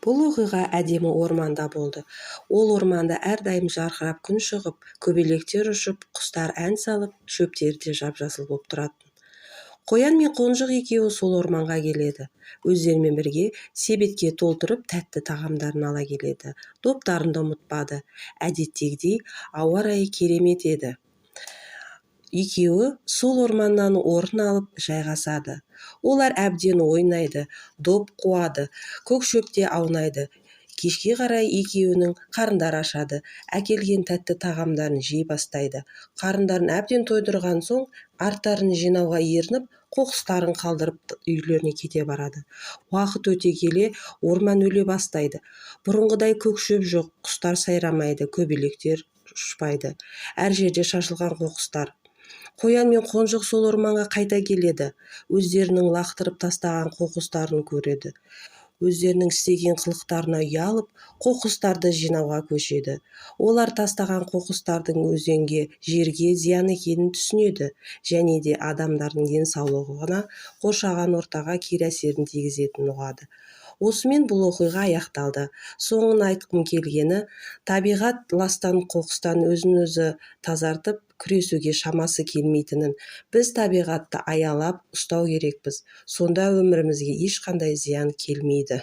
Бұл оқиға әдемі орманда болды. Ол орманда әрдайым жарқырап күн шығып, көбелектер ұшып, құстар ән салып, шөптері де жап-жасыл болып тұратын. Қоян мен қонжық екеуі сол орманға келеді. Өздерімен бірге себетке толтырып тәтті тағамдарын ала келеді. Доптарын да ұмытпады. Әдеттегідей ауа райы керемет еді. Екеуі сол орманнан орын алып жайғасады. Олар әбден ойнайды, доп қуады, көк шөпте аунайды. Кешке қарай екеуінің қарындары ашады. Әкелген тәтті тағамдарын жей бастайды. Қарындарын әбден тойдырған соң, арттарын жинауға ерініп, қоқыстарын қалдырып үйлеріне кете барады. Уақыт өте келе орман өле бастайды. Бұрынғыдай көк шөп жоқ, құстар сайрамайды, көбелектер ұшпайды. Әр жерде шашылған қоқыстар. Қоян мен қонжық сол орманға қайта келеді. Өздерінің лақтырып тастаған қоқыстарын көреді. Өздерінің істеген қылықтарына ұялып, қоқыстарды жинауға көшеді. Олар тастаған қоқыстардың өзенге, жерге зиян екенін түсінеді және де адамдардың денсаулығына, қоршаған ортаға кері әсерін тигізетінін ұғады. Осымен бұл оқиға аяқталды. Соңын айтқым келгені, табиғат ластан, қоқыстан өзін өзі тазартып, күресуге шамасы келмейтінін, біз табиғатты аялап ұстау керекпіз. Сонда өмірімізге ешқандай зиян келмейді.